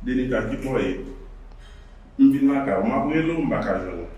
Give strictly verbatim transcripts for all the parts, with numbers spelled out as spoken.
Denita, kibò w ye? M vin lakay ou, m ap rele w, m pa ka jwenn ou.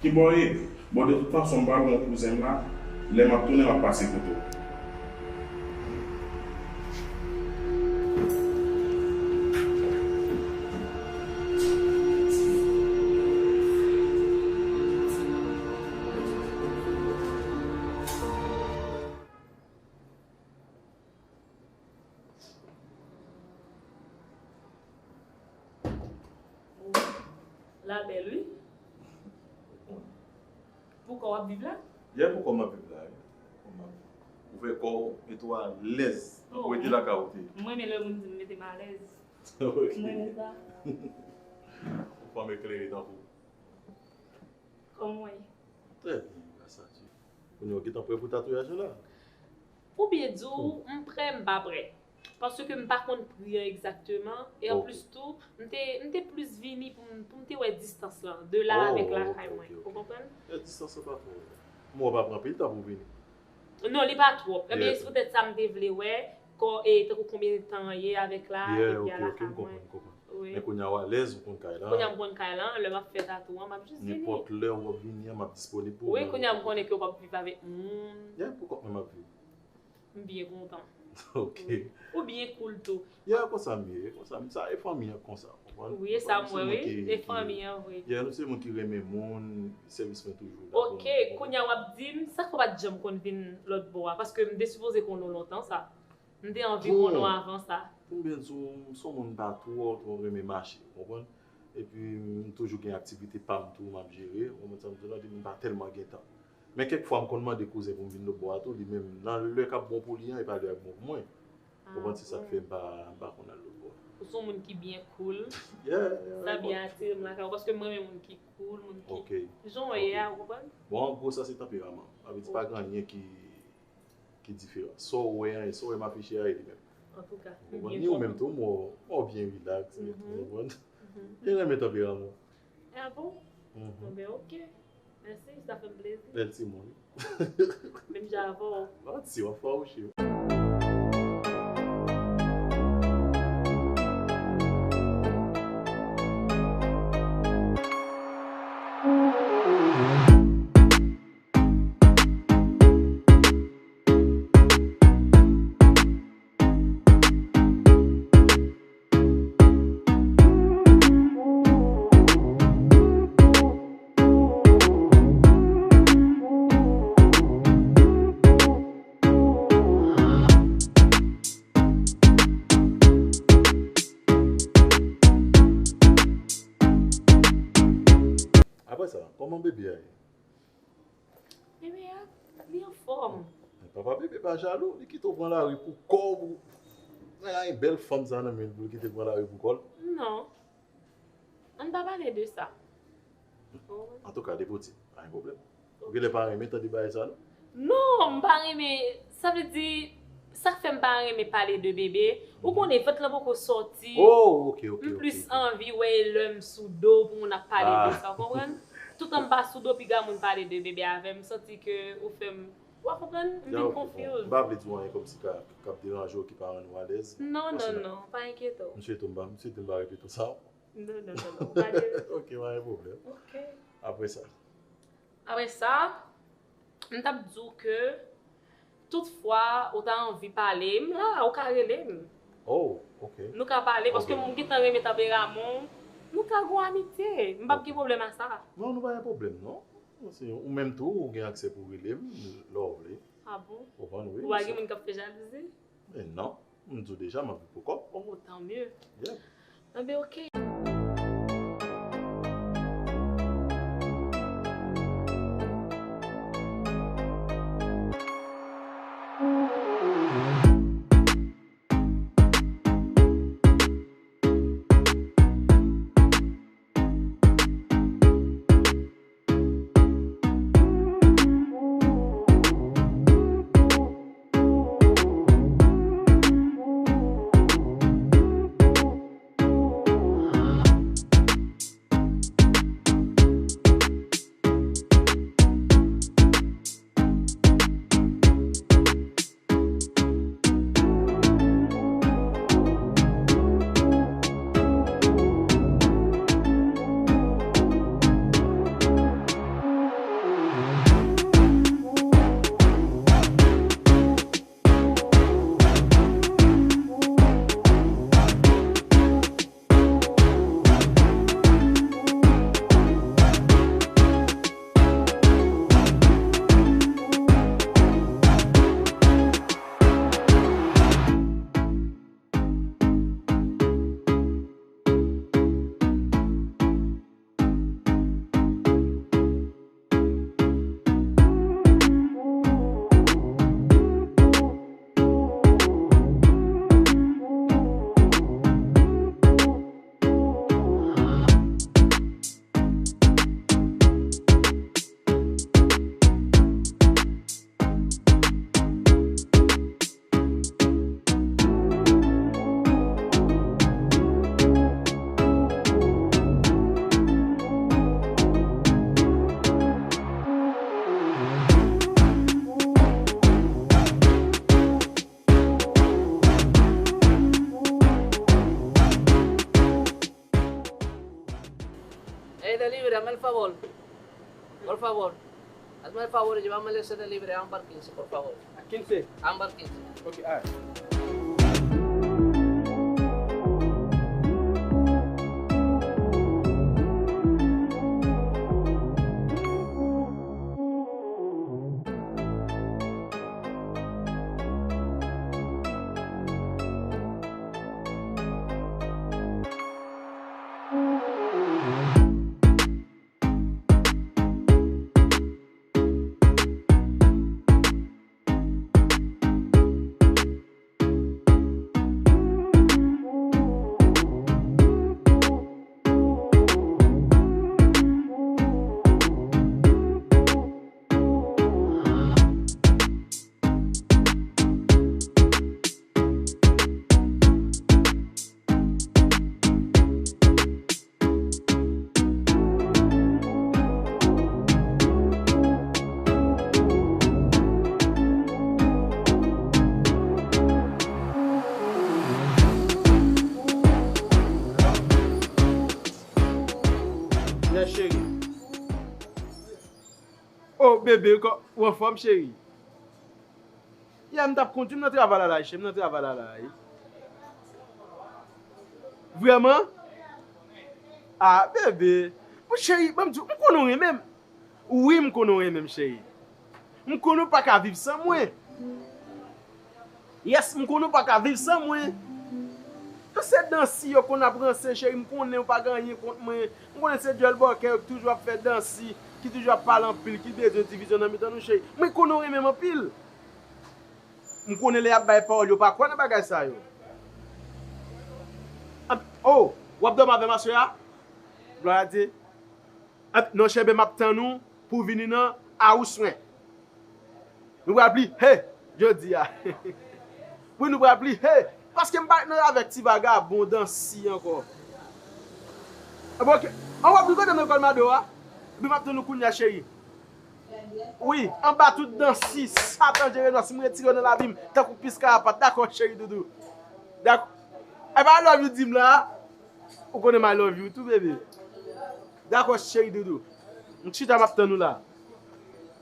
Kibò w ye? Bon, de tout fason, m pral wè yon kouzen m la. Lè m ap tounen, m ap pase kote w. Ou la bèl, wi. Poukò w ap viv la? Yeah, poukò m ap viv la, wi. Poukò m ap viv. Ou fè kò w mete w alèz. Tankou w rete lakay ou te ye. M renmen lè moun di m mete m alèz. Ok. M renmen sa. Ou fanm eklere tankou. Kòman w ye? Trè byen, gras a Dye. Kounye a w gentan prè pou tatouaj ou la? Pou byen di w, m prè, m pa prè. Paske m pa konn pri an egzakteman. E anplis tou, m te, m te plis vini pou m, pou m te wè distans lan, de la avèk lakay mwen. Ou konprann? E distans lan pa twò. M wè w pa pran anpil tan pou w vini. Non, li pa twòp. Ebyen, se poutèt sa m te vle wè, kò, e, tankou konbyen tan ye avèk la, epi a lakay mwen. Wi. Men kounye a w alèz, ou konn kay la. Kounye a m konn kay la, lè m ap fè tatou an, m ap jis vini. Nenpòt lè w ap vini an, m ap disponib pou ou. Wi, kounye a m konnen ke w p ap viv avèk moun. Yeah, poukò m ap viv? M byen kontan. Ok. Ou byen cool tou. Yeah, konsa m ye, konsa m, sa e fanmi an konsa, konprann? Wi, e sa m wè, wi, e fanmi an vre. Yeah, nou se moun ki renmen moun, sèvis mwen toujou la pou nou. Ok, kounye a w ap di m, sa k fè w pa t janm konn vin lòt bò a? Paske m te sipoze konn ou lontan sa. M te anvi konn ou avan sa. Pou m byen di w, m se yon moun m pa twò, twò renmen mache, ou konprann? Epi, m toujou gen aktivite pa m tou, m ap jere, ou konprann sa m di w la, m pa tèlman gen tan. Men kèk fwa, m konn mande kouzen pou m vin lòt bò a tou, li menm, nan lè k ap bon pou li an, e pa lè a k bon pou mwen. Ou konprann, se sa k fè m pa, m pa konn al lòt bò a. Ou se yon moun ki byen cool. Yeah, yeah. Sa byen atire m lakay ou, paske m renmen moun ki cool, moun ki jan w ye a, ou konprann? Bon, an gwo, sa se tanperaman. Sa vle di, pa gen anyen ki ki diferan. Sa w wè an, sa w wè m afiche a, e li menm. Antouka, m byen kontan. Ou konprann? Ni ou menm tou, m wè w, m wè w byen rilaks, ou konprann? Byen renmen tanperaman w. Ah bon? Bon, ben, ok. Mèsi, sa fè m plezi. Bèl timoun. Menm jan avè w. Manti, w ap fawouche. Apre sa, kòman bebe a ye? Bebe a, li anfòm. Men papa bebe pa jalou, li kite w pran lari pou kò w. Pou, men, a, bèl fanm sa nan men l pou l kite l pran lari pou kò l. Non. Ann pa pale de sa. Antouka, depi w di, pa gen pwoblèm. Ou genlè pa renmen tande bagay sa, non? Non, m pa renmen. Sa vle di, sa k fè m pa renmen pale de bebe, ou konnen vant lan poko sòti. Oh, ok, ok, ok. M plis anvi wè lè m sou do pou moun ap pale de sa, ou konprann? Toutan m pa sou do, piga moun pale de bebe avè m, m santi ke ou fè m, w a konprann? M vin confuse. M pa vle di w anyen kòmsi k ap deranje w, ki pa rann ou alèz. Non, non, non, pa enkyete w. M swete w m pa, m swete m pa repete w sa. Non, non, non, non, pa de. Ok, pa gen pwoblèm. Ok. Apre sa? Apre sa, m t ap di w ke tout fwa ou ta anvi pale, m la, ou ka rele m. Oh, ok. Nou ka pale, paske m gentan renmen tanperaman w, nou ka gon amitye. M p ap gen pwoblèm a sa. Non, nou pa gen pwoblèm, non. Si ou menm tou, ou gen aksè pou rele m, lè w vle. Ah bon? Ou konprann, wi. Ou pa gen moun k ap fè jalouzi? Men non, m di w deja, m ap viv pou kò m. Oh, tant mieux. Yeah. Enben, ok. Ese libre, hazme el favor. Por favor. Hazme el favor, llévame el ese de libre a Ámbar quince, por favor. A quince. Ámbar quince. Ok, alright. Nè cheri. Oh, bebe, kò-, ou anfòm, cheri? Yè, m t ap kondui, m nan travay la, la, cheri, m nan travay la, la, wi. Vrèman? Ah, bebe. Mon cheri, ban m di w, m konnen w renmen m. Wi, m konnen w renmen m, cheri. M konnen w pa ka viv san mwen. Yes, m konnen w pa ka viv san mwen. Tout se dansi yo konn ap ranse, cheri, m konnen w pa gen anyen kont mwen. M konnen se dyòl bòkè yo ki toujou ap fè dansi, ki toujou ap pale anpil, ki bezwen divizyon nan mitan nou, cheri. Mwen konnen w renmen m anpil. M konnen lè y ap bay pawòl, yo pa kwè nan bagay sa yo. Ap, oh, w ap dòmi avè m aswè a? Glwa a Dye. Ap, non, chebe, m ap tann ou pou w vini nan awous mwen. Nou pral pliye jodi a. Wi, nou pral pliye. Paske m pa ret nan avèk ti vagabon dansi ankò. Ap, ok. An w ap vin kote m nan Kolmado a? Epi m ap tann ou kounye a, cheri. Wi, anba tout dansi, Satan jere nwa, si m retire w nan lavi m, tankou pis karapat. Dakò, cheri doudou. Dakò. Epa I love you di m la. Ou konnen m I love you tou, bebe. Dakò, cheri doudou. M chita, m ap tann ou la.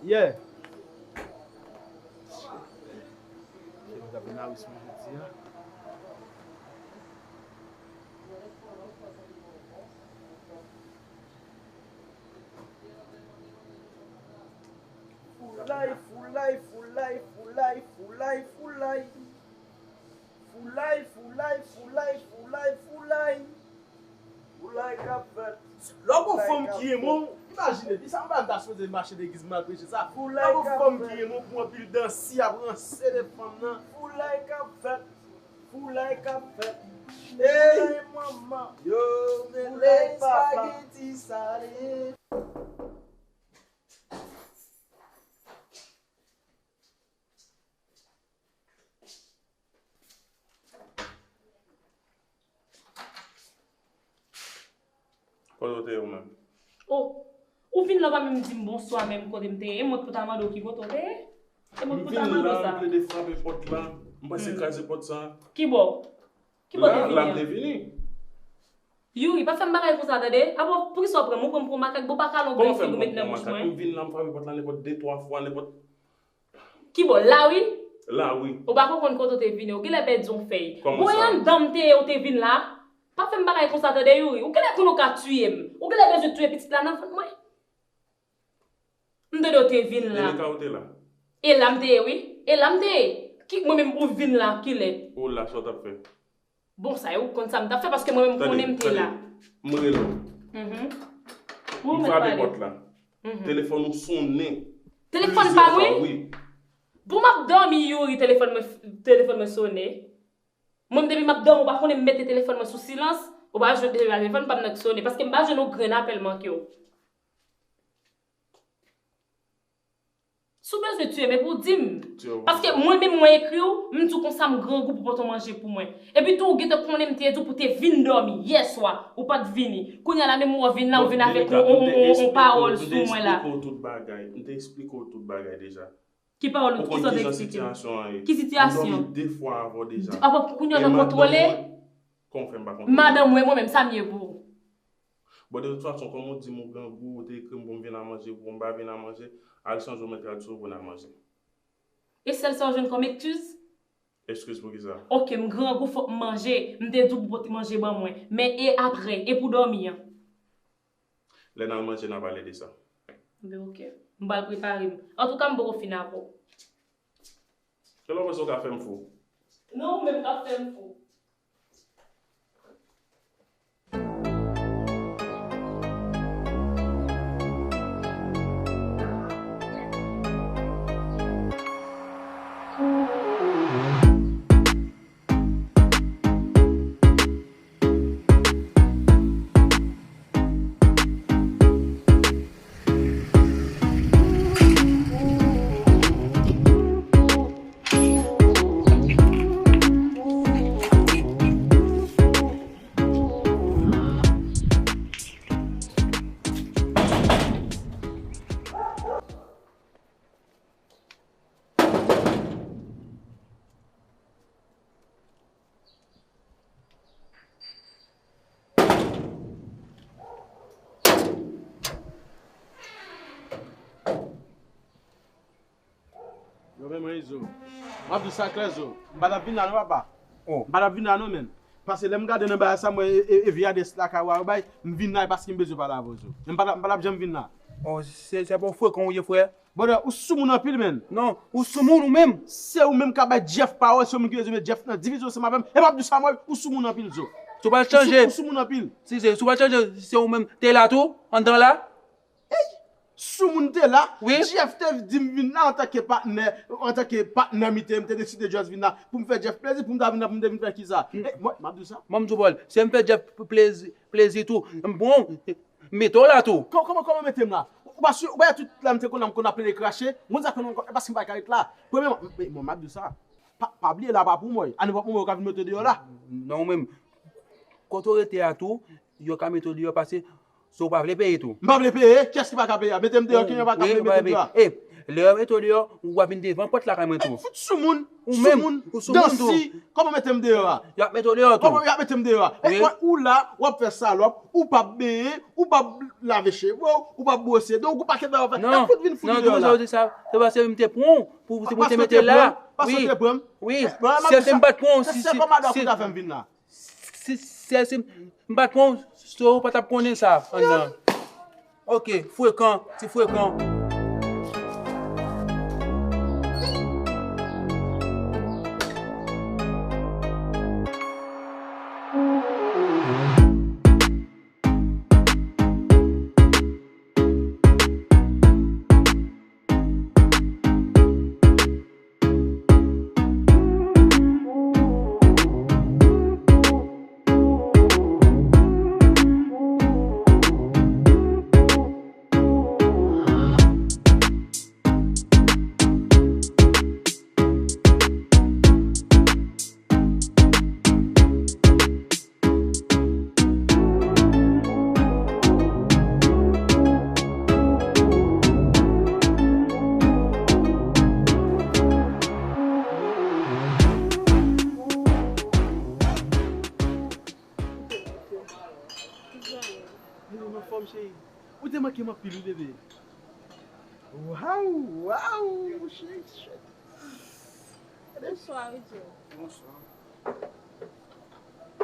Yeah. Cheri, m t ap vin a wisman jodi a. Foulay, foulay, foulay, foulay, foulay, foulay. Foulay, foulay, foulay, foulay, foulay. Foulay k ap fèt. Lè w gon fanm ki renmen w, imajine, di sa m pa ta sipoze mache legliz m al preche sa. Lè w gon fanm ki renmen w, pou anpil dansi ap ranse de fanm nan. Foulay k ap fèt. Foulay k ap fèt. Ey! Foulay manman. Yo, men foulay papa. Espageti sale. Kote w te ye ou menm? Oh, ou vin la, ou pa menm di m bonswa menm kote m te ye. E mwen k pou ta mande w ki kote w te ye? E mwen k pou ta mande w sa? M vin la, m plede frape pòt la. M panse kraze pòt sa. Ki bò? Ki bò w te vini an? La, la m te vini. Youri, pa fè m bagay konsa, tande? Apa, poukisa w pran m? Ou pran m pou yon makak? Bon, pa kale yon grenn figi w met nan bouch mwen. M vin la, m frape pòt la nenpòt de, twa fwa, nenpòt. Ki bò? La wi? La wi. Ou pa konn kote w te vini. Ou genlè pèdi yon fèy. Kòman sa? Bon, e anndan m te ye, ou te vin la. Pa fè m bagay konsa, tande, Youri. Ou genlè konn ou ka tiye m. Ou genlè bezwen tiye pitit la nan vant mwen. M tande w te vin la. Denika ou te la? E la m te ye, wi. E la m te ye. Ki, mwen menm ou vin la, kilè? Ou la, sa w t ap fè? Bon, sa yo konn sa m t ap fè, paske mwen menm m konnen m te la. Tande, tande. M rele w. Mhm. Ou mèt pale. M frape pòt la. Mhm. Telefòn ou sonnen. Telefòn pa mwen? Plizyè fwa, wi. Bon, m ap dòmi, Youri, telefòn mwen, telefòn mwen sonnen. Mwen, depi m ap dòmi, ou pa konnen m mete telefòn mwen sou silans, ou pa jwenn telefòn pa m nan k sonnen, paske m pa jwenn yon grenn apèl manke w. Si w bezwen tiye m, epi w di m. Paske mwen menm, mwen ekri w, m di w konsa m grangou pou pote w manje pou mwen. Epi tou, ou gentan konnen m te di w pou w te vin dòmi yè swa, ou pa t vini. Kounye a la menm ou vin la, ou vin avèk yon, yon, yon, yon pawòl sou mwen la. M te eksplike w tout bagay, m te eksplike w tout bagay deja. Ki pawòl ou, ki sa w te eksplike m? Ou konn kijan sitiyasyon an ye. Ki sitiyasyon? M dòmi de fwa avè w deja. Apa, kounye a w nan kontwole? Kòman w fè m pa kontwole? Madanm mwen, mwen menm, sa m ye pou ou? Bon, de tout fason, kòm ou di m ou grangou, ou te ekri m pou m vin a manje, pou m pa vin a manje, al chanje w mèt rad sou ou pou n al manje. E sèl sa w jwenn kòm eskiz? Eskiz pou kisa? Oke, m grangou, fòk m manje. M te di w pou pote manje ban mwen. Men e apre? E pou dòmi an? Lè n al manje, n a pale de sa. Enben oke. M pral prepare m. Antouka, m poko fin avè w. Kèlè w panse w ka fè m fou? Non, ou menm k ap fè m fou. Yo men mwen Izo. M ap di w sa klè Zo. M pa t ap vin la non papa. M pa t ap vin la non menn. Paske lè m gade nan bagay sa m wè e, e, e vye adrès lakay ou a yo bay, m vin la e paske m bezwen pale avè w Zo. Men m pa t ap, m pa t ap janm vin la. Oh, se, se pa w frekan ou ye frè? Brother, ou soumoun anpil menn. Non, ou soumoun ou menm. Se ou menm k ap bay Jeff pawòl, se ou menm ki bezwen met Jeff nan divizyon ansanm avè m. E m ap di w sa mwen, ou soumoun anpil Zo. Si w pral chanje. Ou soumoun anpil. Si se, si w pral chanje, se ou menm te la tou, anndan la? Soumoun te la, Jeff te di m vin la antanke patnè, antanke patnè m te, m te deside just vin la pou m fè Jeff plezi, pou m ta vin la pou m te vin fè kisa? E, mwen, m ap di w sa. Mwen m di w Paul, si m fè Jeff plezi, plezi tou, m pran w, m mete w la tou. Kòman, kòman, kòman mete m la? Ou pa si, ou pa tout la m te konn la m konn ap plede krache, moun sa konn, e paske m pa ka ret la. Premyèman, m, m, m ap di w sa. Pa, pa bliye la pa pou mwen, a nenpòt moman yo ka vin mete w deyò la. Non, ou menm, kote w rete a tou, yo ka mete w deyò paske si w pa vle peye tou. M pa vle peye, kiyès ki pa ka peye a? Mete m deyò, kijan yo pa ka vle mete m deyò a? E, lè yo mete w deyò, w a vin devan pòt lakay mwen tou. Fout soumoun, soumoun, dansi, kòman mete m deyò a? Y ap mete w deyò tou. Kòman y ap mete m deyò a? E, ou la, w ap fè salòp, ou p ap benyen, ou p ap lave cheve w, ou p ap bwose do w, ou pakèt bagay w ap fè. E fout vin fout deyò la. Non, non, di sa, se paske m te pran w pou, pou te mete la. Paske w te pran m, paske w te pran m. Wi, se, se m pa t pran w, si, si, se kòmanda pou ta fè m vin la. Si, si, si m pa t pran w, so, ou pa t ap konnen sa anndan. Ok, frekan, ti frekan. Ou te manke m anpil wi bebe. Waw, waw, cheri. Bonswa Ridjè. Bonswa.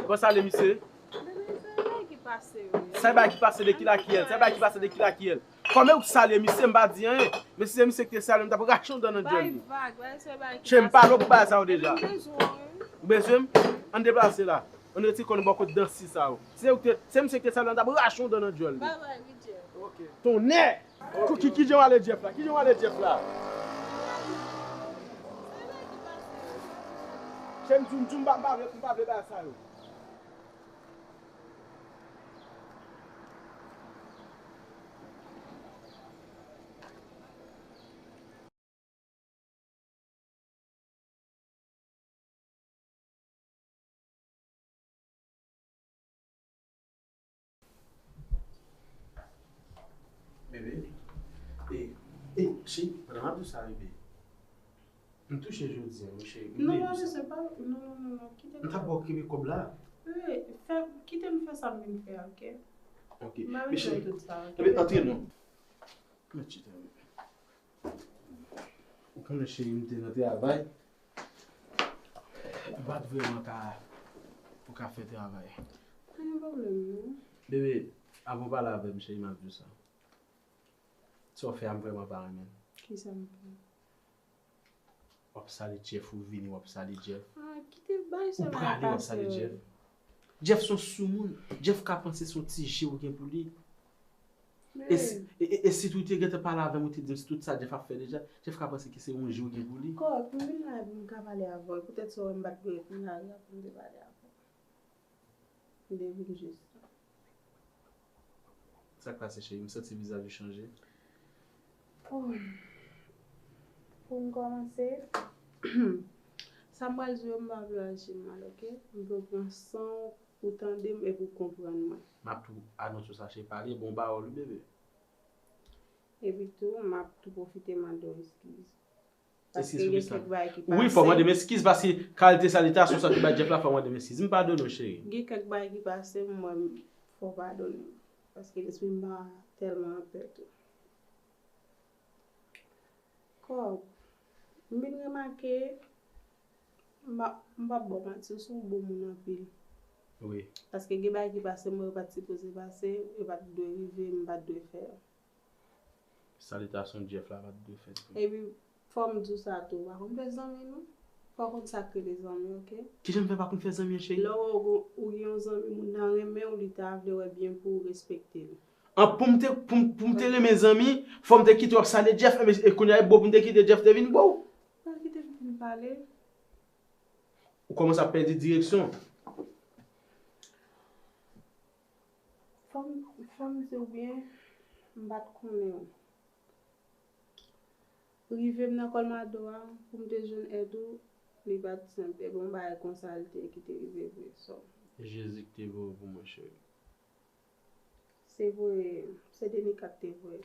Bon salye misye. Bebe, sa e bagay ki pase yo ye? Sa e bagay ki pase de kilakiyèl? Sa e bagay ki pase de kilakiyèl? Kòman ou salye misye, m pa di anyen. Men si se misye ki te salye m, m t ap rache yon dan nan djòl li. Bay vag, bay se bagay ki pase. Che, m pale w pou bagay sa yo deja. Ou bezwen m? Ann deplase la. Ann retire kò nou bò kot dansi sa yo. Se ou te, se misye ki te salye m, m t ap rache yon dan nan djòl li. Babay, Ridjè. Ok. Tonnè! Ki, ki, kijan w ale Jeff la? Kijan w ale Jeff la? Che, m di w, m di w, m pa, m pa vle, m pa vle bagay sa yo. Bebe, e, e, cheri, pandan m ap di w sa, bebe, m touche jodi a, wi, cheri. Non, non, non, se pa, non, non, non, non, kite m. M t ap ba w kenbe kòb la. Wi, fè, kite m fè sa m vin fè a, oke? Ok. M pa bezwen tout sa, ok? Ebyen, antre non. Mèt chita wi. Ou konnen cheri m te nan travay. M pa t vrèman ka pou ka fè travay. Pa gen pwoblèm non. Bebe, avan w pale avè m, cheri, m ap di w sa. Sa w fè a, m vrèman pa renmen l. Kisa m fè? W ap sale Jeff, ou vini, w ap sale Jeff. Ah, kite bay sa. Ou prale, w ap sale Jeff. Jeff se yon soumoun. Jeff ka panse se yon ti je ou gen pou li. E si, e, e, e si tou te gentan pale avè m, ou te di m si tout sa Jeff ap fè deja, Jeff ka panse ke se yon je ou gen pou li. Kòk, m vin la pou m ka pale avè w. Poutèt sa w wè m pa t gen pou m lage a pou m te pale avè w. M te vin jis. Sa k pase, cheri? M santi vizaj ou chanje. Oh. Pou m kòmanse, sa m pral di w yo, m pa vle aji mal, ok? M vle w pran san w, pou w tande m epi w konprann mwen. M ap tou anonse w sa, cheri, pale, bon bawòl wi, bebe. Epi tou, m ap tou pwofite mande w eskiz. Paske gen kèk bagay ki pase. Wi, fò w mande m eskiz, paske kalite salitasyon sa ou te bay Jeff la, fò w mande m eskiz. M padone w, cheri. Gen kèk bagay ki pase, m wè m fò w padone m. Paske lespri m pa tèlman anpè tou. Kòk, m vin remake, m pa, m p ap ba w manti, ou se yon bon moun anpil. Wi. Paske gen bagay ki pase, m wè yo pa t sipoze pase, yo pa t dwe rive, m pa t dwe fè yo. Salitasyon Jeff la pa t dwe fèt vre. Epi, fò m di w sa tou, ou pa konn fè zanmi non. Fò w konn sa k rele zanmi, ok? Kijan m fè pa konn fè zanmi an, cheri? Lè w wè ou gen, ou gen yon zanmi, moun nan renmen w, li ta vle wè byen pou ou, respekte l. An, pou m te, pou m, pou m te renmen zanmi, fò m te kite w ap sale Jeff, e, e kounye a e bo pou m te kite Jeff te vin bo w. Mwen kite m fin pale. Ou kòmanse ap pèdi direksyon. Fò m, fò m di w byen, m pa t konnen w. Rive m nan Colmado a, pou m te jwenn èd ou, li pa t senp. E bon, bagay konsa li te ye ki te rive vre, so. Jezi ki te voye w pou mwen, cheri. Se vre, se Denica ki te voye.